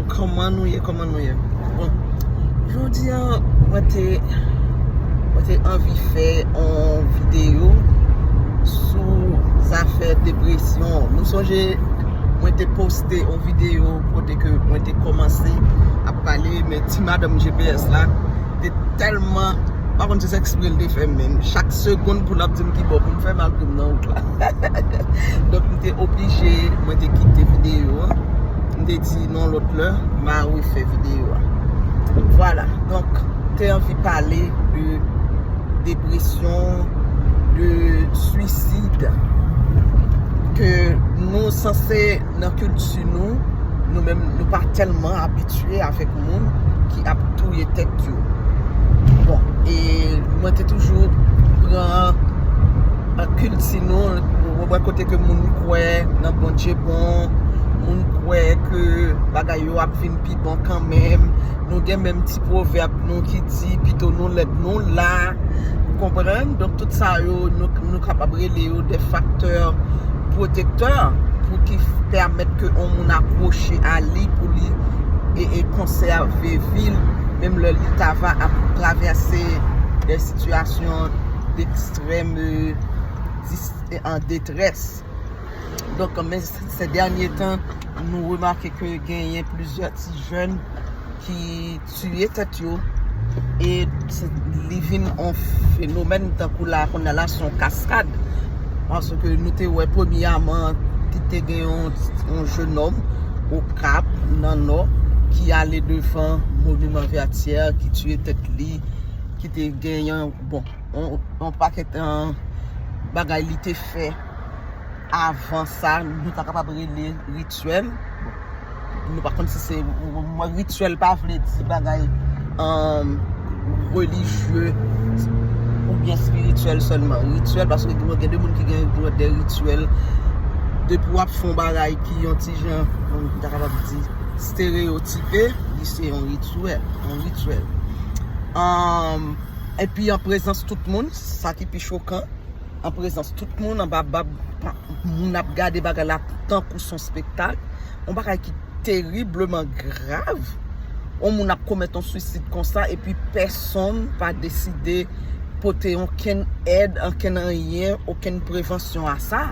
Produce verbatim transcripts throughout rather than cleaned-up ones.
Kòman nou ye? Kòman nou ye? Bon, jodi a, mwen te, mwen te anvi fè yon videyo sou zafè depresyon. Nou sonje, mwen te poste yon videyo kote ke mwen te kòmanse ap pale, men ti madanm G P S la te tèlman, pa konn si se ekspre l te fè, men chak segonn pou l ap di m ki bò pou m fè, malgre m nan wout la. Donk, m te oblije, mwen te kite videyo an. M te di non, lòt lè, m a refè videyo a. Vwala. Donk, te anvi pale de depresyon, de swisid, ke nou sanse nan kilti nou, nou menm, nou pa tèlman abitye avèk moun ki ap touye tèt yo. Bon, e mwen te toujou pran, e, kilti nou, ou wè kote ke moun kwè nan Bondye bon, moun kwè ke bagay yo ap vin pi bon kanmenm. Nou gen menm ti pwovèb nou ki di, pito nou lèd nou la. Ou konprann? Donk, tout sa yo, nou, nou kapab rele yo de faktè pwotektè pou ki pèmèt ke yon moun akwoche a li pou li e, e konsève vi l, menm lè li ta va ap travèse de sitiyasyon dekstrèm, e, dis-, e an detrès. Donk, men se dènye tan, nou remake ke genyen plizyè ti jèn ki tiye tèt yo. E se, li vin yon fenomèn tankou la, kounye a la, se yon kaskad. Paske nou te wè premyèman, ki te gen yon, yon jennonm Okap, nan Nò, ki ale devan Moniman Vètyè, ki tiye tèt li, ki te genyen, bon, yon, yon pakèt, e, bagay li te fè avan sa, nou ta kapab rele rityèl. Bon, nou pa konn si se, mwen, rityèl pa vle di bagay, e, relijye oubyen espirityèl sèlman. Rityèl, paske gen, gen de moun ki gen de rityèl. Depi w ap fè yon bagay ki yon ti jan, nou ta kapab di, stereyotipe, li se yon rityèl, yon rityèl. E, epi an prezans tout moun, sa ki pi chokan, an prezans tout moun, anba bab, pa, moun ap gade bagay la tankou se yon spektak, yon bagay ki teribleman grav. Yon moun ap komèt yon swisid konsa, epi pèsonn pa deside pote okenn èd, okenn anyen, okenn prevansyon a sa.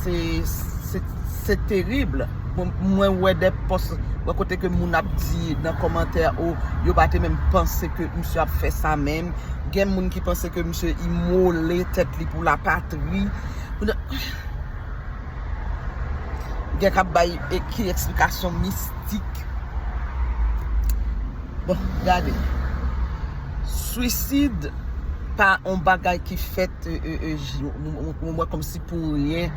Se, se, se terib. Bon, mwen wè de pòs, wè kote ke moun ap di nan kòmantè, o, yo pa te menm panse ke misye ap fè sa menm. Gen moun ki panse ke misye imole tèt li pou lapatri. Gen k ap bay e ki eksplikasyon mistik. Bon, gade. Swisid pa yon bagay ki fèt, e, e, e, j-, w-, w-, w-, w-, kòmsi pou ryen,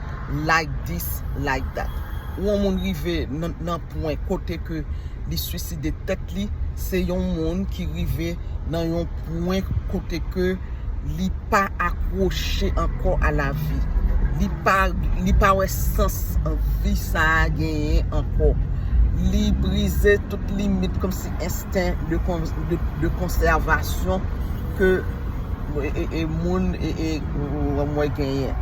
like this, like that. Ou yon moun rive nan, nan pwen kote ke li swiside tèt li, se yon moun ki rive nan yon pwen kote ke li pa akwoche ankò a lavi. Li pa, li pa wè sans vi sa a genyen ankò. Li brize tout limit kòmsi ensten de kon-, de, de konsèvasyon ke, e, e, e, moun, e, e, mwen genyen.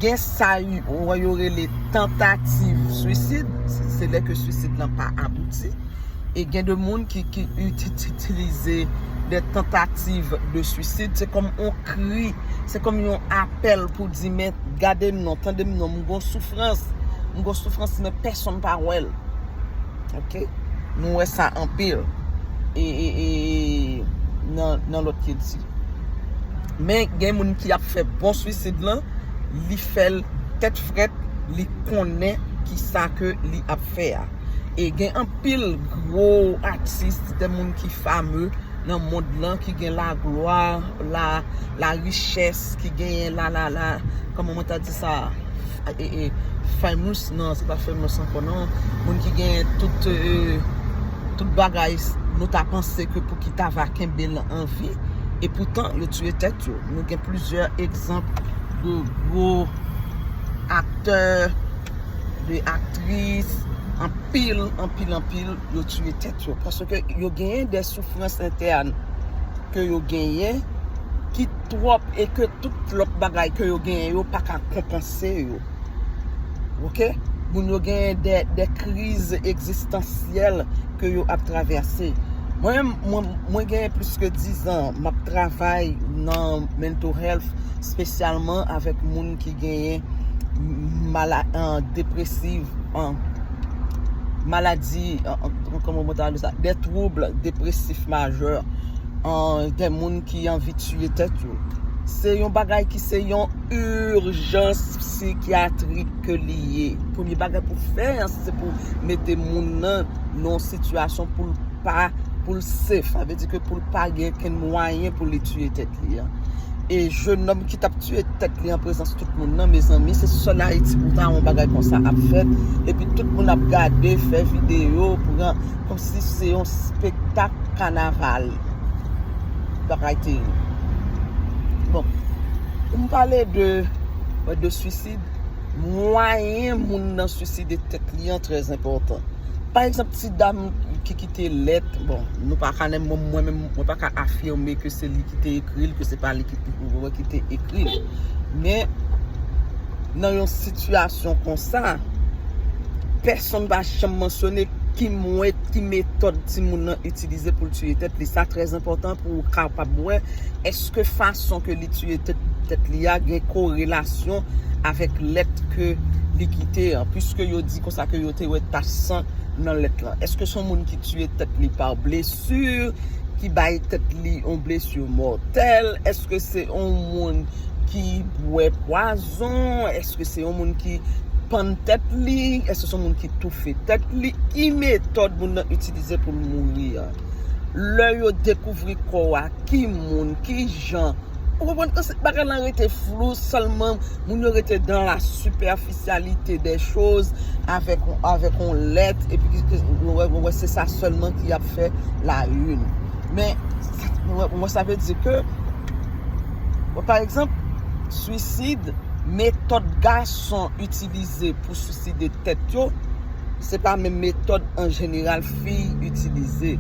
Gen sa y-, wè yo rele tantativ swisid, se, se lè ke swisid lan pa abouti. E gen de moun ki, ki itit-, itilize de tantativ de swisid, se kòm yon kri, se kòm yon apèl pou di, men gade m non, tande m non, m gon soufrans, m gon soufrans, men pèsonn pa wè l. Oke? Nou wè sa anpil. E, e, e, nan, nan lòt kilti. Men gen moun ki ap fè bon swisid lan, li fè l tèt frèt, li konnen ki sa ke li ap fè a. E gen anpil gwo atis, de moun ki fame nan mond lan, ki gen laglwa, la, la richès, ki genyen la, la, la, kòman mwen ta di sa? E, e, famous, non, se pa famous ankò, non. Moun ki genyen tout, e, tout bagay, nou ta panse ke pou ki ta va kenbe l an vi, e poutan, yo tiye tèt yo. Nou gen plizyè egzanp de gwo aktè, de aktris, anpil, anpil, anpil, yo tiye tèt yo. Paske yo genyen de soufrans entèn ke yo genyen, ki twòp e ke tout lòt bagay ke yo genyen yo pa ka konpanse yo. Oke? Moun yo genyen de, de kriz egzistansyèl ke yo ap travèse. Mwen, mwen, mwen genyen plis ke diz an, m ap travay nan mental health, espesyalman avèk moun ki genyen mala, an, depresiv, an, maladi, an, an, kòman mwen ta di sa, des troubles dépressifs majeurs, an, de moun ki anvi tiye tèt yo. Se yon bagay ki se yon ijans sikyatrik ke li ye. Premye bagay pou fè an, se pou mete moun nan nan yon sitiyasyon pou l pa, pou l safe. Sa vle di ke pou l pa gen kenn mwayen pou li tiye tèt li an. E jennonm ki t ap tiye tèt li an prezans tout moun nan, mezanmi, se sèl Ayiti pou ta yon bagay konsa ap fèt. Epi tout moun ap gade, fè videyo, pran, kòmsi se yon spektak kanaval. Bagay terib. Bon, pou m pale de, de swisid, mwayen moun nan swiside tèt li an trè enpòtan. Pa egzanp, ti dam ki kite lèt, bon, nou pa ka, mwen, mwen menm, mwen pa ka afime ke se li ki te ekri l, ke se pa li ki, ki te ekri l. Men, nan yon sitiyasyon konsa, pèsonn pa janm mansyone ki mwen, ki metòd timoun nan itilize pou l tiye tèt li. Sa trè enpòtan pou w kapab wè èske fason ke li tiye tèt, tèt li a gen korelasyon avèk lèt ke li kite an, piske yo di konsa ke yo te wè tach san nan lèt lan. Èske se yon moun ki tiye tèt li pa blesi, ki bay tèt li yon blesi mòtèl? Èske se yon moun ki bwè pwazon? Èske se yon moun ki pann tèt li? Èske se yon moun ki toufe tèt li? Ki metòd moun nan itilize pou l mouri an? Lè yo dekouvri kò a, ki moun, ki jan? Ou konprann? Bagay lan rete flou, sèlman moun yo rete dans la superficialité des choses avèk, avèk yon lèt, epi ki, ki, ou wè, ou wè, se sa sèlman ki ap fè la une. Men, ou wè, ou wè, sa vle di ke, pa egzanp, swisid, metòd gason itilize pou swiside tèt yo, se pa menm metòd an jeneral fi itilize.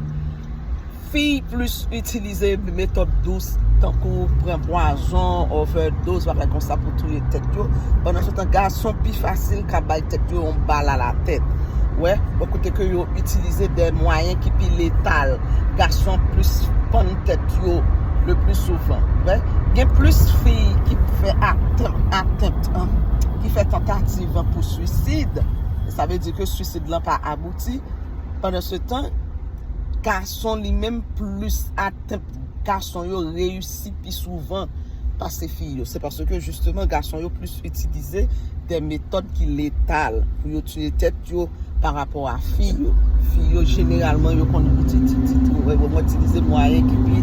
Fi plis itilize metòd dous, tankou pran pwazon, overdose, bagay konsa pou touye tèt yo. Pandansetan, gason pi fasil ka bay tèt yo yon bal a la tèt. Wè, bò kote ke yo itilize de mwayen ki pi letal. Gason plis pann tèt yo le pli souvan. Wè, gen plis fi ki fè atanm, atanm, an, ki fè tantativ pou swisid. Sa vle di ke swisid lan pa abouti. Pandansetan, gason li menm plis atanm, gason yo reyisi pi souvan pase fi yo. Se paske jisteman gason yo plis itilize de metòd ki letal pou yo tiye tèt yo pa rapò a fi yo. Fi yo jeneralman yo konn itilize mwayen ki pi,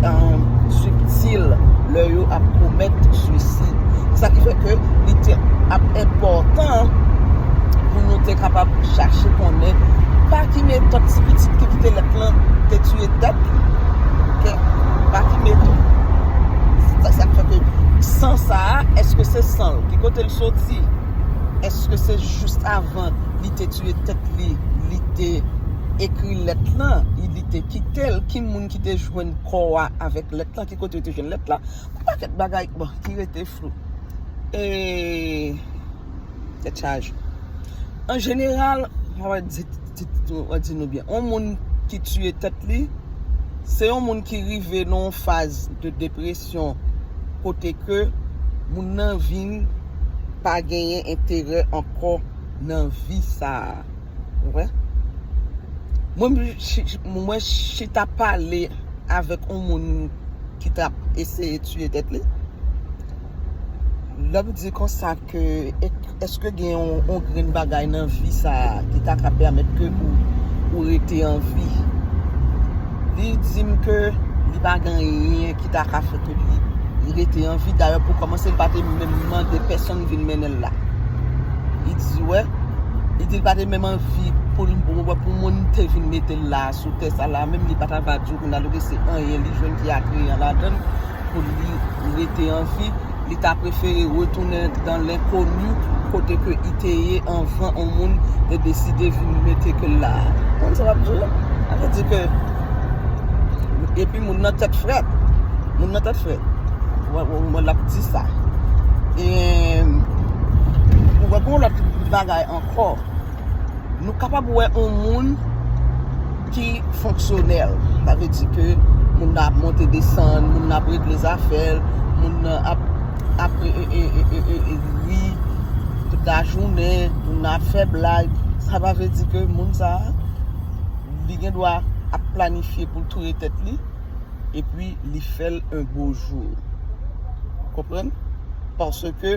um, sibtil lè yo ap komèt swisid. Se sa ki fè ke li te ap enpòtan pou nou te kapab chache konnen pa ki metòd ti pitit ki kite lèt lan te tiye tèt li. Ok? Pa ki metòd. Sa, sa k fè ke san sa a, èske se san l? Ki kote l soti? Èske se jis avan li te tiye tèt li, li te ekri lèt lan, li te kite l? Ki moun ki te jwenn kò a avèk lèt lan? Ki kote yo te jwenn lèt la? Yon pakèt bagay, bon, ki rete flou. E, tèt chaje. An jeneral, mwen va di, di, di, mwen di nou byen. Yon moun ki tiye tèt li, se yon moun ki rive nan yon faz de depresyon kote ke moun nan vin pa genyen enterè ankò nan vi sa a. Ou wè? Mwen, mwen chi-, chi-, mwen chita pale avèk yon moun ki t ap eseye tiye tèt li. L ap di konsa ke, e-, èske gen yon, yon grenn bagay nan vi sa a ki ta ka pèmèt ke ou, ou rete an vi? Li di m ke li pa gen anyen ki ta ka fè ke li rete an vi. Dayè, pou kòmanse, li pa te menm mande pèsonn vin mennen l la. Li di, wè, li di l pa te menm anvi pou l, pou, pou moun te vin mete l la, sou tè sa la, menm li pa ta va di w kounye a, se anyen li jwenn ki atreyan ladan l pou li rete an vi. Li ta prefere retounen dans l'inconnu, kote ke li te ye anvan yon moun te deside vin mete ke l la. Konn sa w ap di w? Sa vle di ke, epi moun nan tèt frèt. Moun nan tèt frèt. Ou wè, ou wè, l ap di sa. E, ou wè, gon lòt bagay ankò. Nou kapab wè yon moun ki fonksyonèl. Sa vle di ke moun nan ap monte desann, moun nan ap regle zafè l, moun nan ap, ap e, e, e, e, e, e, ri tout lajounen, moun nan ap fè blag. Sa pa vle di ke moun sa a, li gen dwa ap planifye pou l touye tèt li, epi li fè l yon bon jou. Konprann? Paske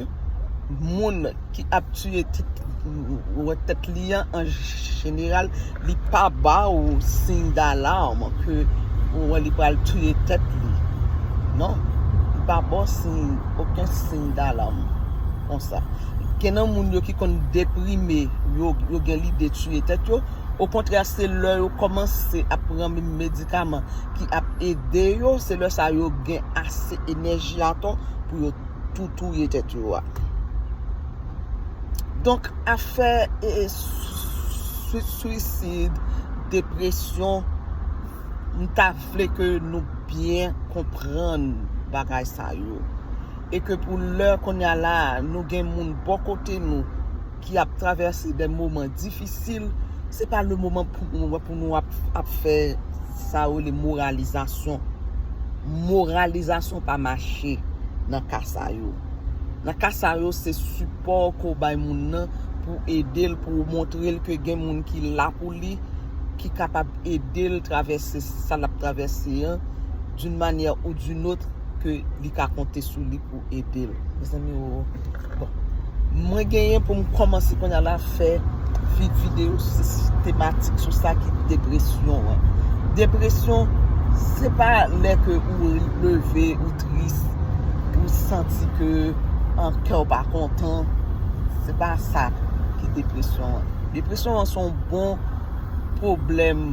moun ki ap tiye tèt, wè tèt li an, an jeneral, li pa ba w siy dalam ke wè li pral tiye tèt li. Non, li pa ba w siy, okenn siy dalam konsa. Gen nan moun yo ki konn deprime, yo, yo gen lide tiye tèt yo. Okontrè, se lè yo kòmanse ap pran medikaman ki ap ede yo, se lè sa yo gen ase enèji atò pou yo tou touye tèt yo a. Donk, afè e, e, swi-, swisid, depresyon, m ta vle ke nou byen konprann bagay sa yo. E ke pou lè kounye a la, nou gen moun bò kote nou ki ap travèse de moman difisil, se pa le moman pou, pou nou ap, ap fè sa yo rele moralizasyon. Moralizasyon pa mache nan ka sa yo. Nan ka sa yo, se sipò ke w bay moun nan pou ede l, pou w montre l ke gen moun ki la pou li, ki kapab ede l travèse sa l ap travèse an, d'une manière ou d'une autre, ke li ka konte sou li pou ede l. Mezanmi, o, bon. Mwen genyen pou m kòmanse kounye a la fè vi-, videyo sou tematik sou sa ki depresyon an. Depresyon, se pa lè ke ou leve, ou tris, ou santi ke an kè w pa kontan. Se pa sa ki depresyon an. Depresyon an se yon bon pwoblèm,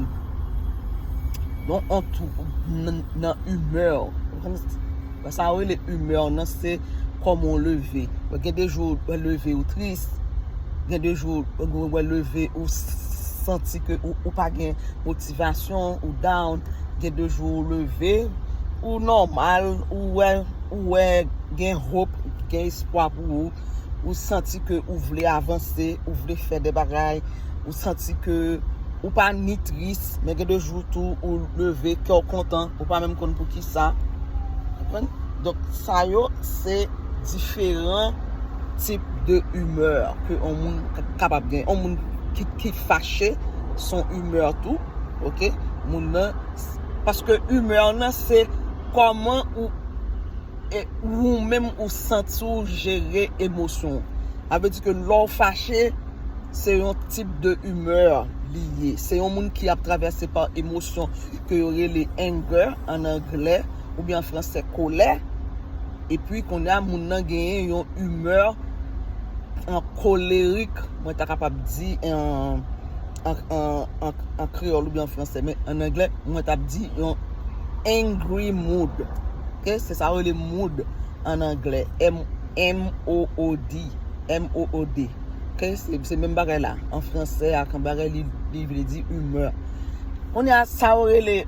yon, yon twou nan, nan imè w. Sa yo rele imè w nan, se kòman w leve. Gen de jou w leve ou tris, gen de jou w leve ou santi ke ou, ou pa gen motivasyon, ou down, gen de jou w leve, ou nòmal, ou wè, ou wè gen hope, gen espwa pou ou, ou santi ke ou vle avanse, ou vle fè de bagay, ou santi ke ou pa ni tris, men gen de jou tou ou leve, kè w kontan, ou pa menm konn poukisa. Konprann? Donk, sa yo, se diferan tip de imè ke yon moun ka-, kapab gen. Yon moun ki, ki fache, se yon imè tou, oke? Moun nan, paske imè nan, se kòman ou, e, ou menm ou santi w jere emosyon w. Sa vle di ke lè w fache, se yon tip de imè li ye. Se yon moun ki ap travèse pa emosyon ke yo rele anger an anglè, oubyen an fransè, kolè. Epi, kounye a, moun nan genyen yon imè an kolerik, mwen ta kapab di an, an, an, an, an kreyòl oubyen an fransè, men an anglè, mwen t ap di yon angry mood. Oke? Se sa yo rele mood an anglè. M, M O O D. M O O D. Oke? Se, se menm bagay la. An fransè, ak an bagay, li, li vle di imè. Kounye a, sa yo rele,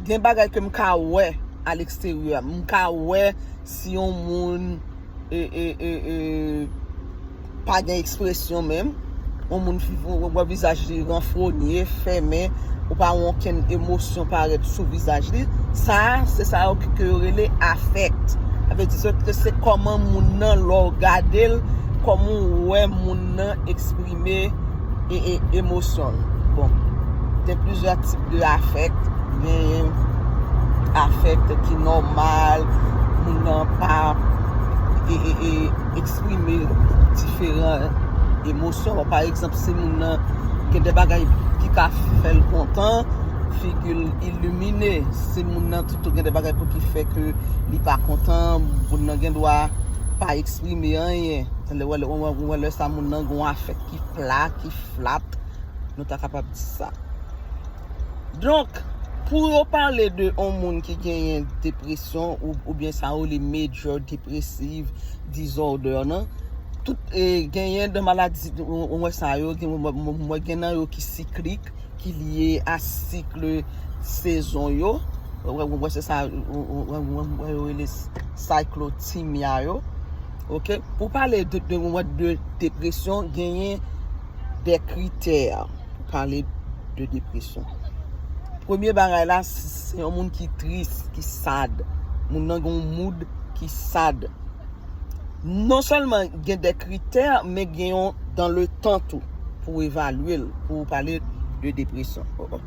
gen bagay ke m ka wè a leksteryè. M ka wè si yon moun e, e, e, e, pa gen ekspresyon menm. Yon moun fi-, w-, w-, wè vizaj li ranfwonye, fèmen, ou pa wè okenn emosyon parèt sou vizaj li. Sa a, se sa yo ki, ke yo rele afèkt. Sa vle di se, se kòman moun nan, lè w gade l, kòman w wè moun nan eksprime e, e, emosyon l. Bon, gen plizyè tip de afèkt. Gen afèkt ki nòmal, moun nan pa e, e, e, eksprime diferan emosyon. Bon, pa egzanp, si moun nan gen de bagay ki ka fè l kontan, figi l ilimine. Si moun nan toutou gen de bagay pou ki fè ke li pa kontan, moun nan gen dwa pa eksprime anyen. Lè, wè, wè, wè, wè lè sa moun nan gen yon afèkt ki pla, ki flat, nou ta kapab di sa. Donk, pou yo pale de yon moun ki genyen depresyon ou, oubyen sa yo rele major depressive disorder nan, tout, e, genyen de maladi, w-, w-, wè sa yo, gen, mwen, mwen, mwen gen nan yo ki siklik, ki lye a sik sezon yo. Wè, wè, wè, se sa, wè, wè, wè, wè, yo rele cyclothymia yo. Oke? Pou pale de, de, de depresyon, genyen de kritè pou pale de depresyon. Premye bagay la, se yon moun ki tris, ki sad. Moun nan gen yon mood ki sad. Non sèlman gen de kritè, men gen yon dan le tan tou pou evalye l, pou pale de depresyon. Oh, oh.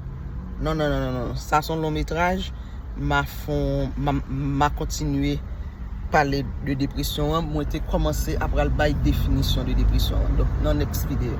Non, non, non, non, non. Sa se yon long metraj. Ma fon, ma, ma kontinye pale de depresyon an. Mwen te kòmanse apral bay definisyon de depresyon an. Donk, nan next video.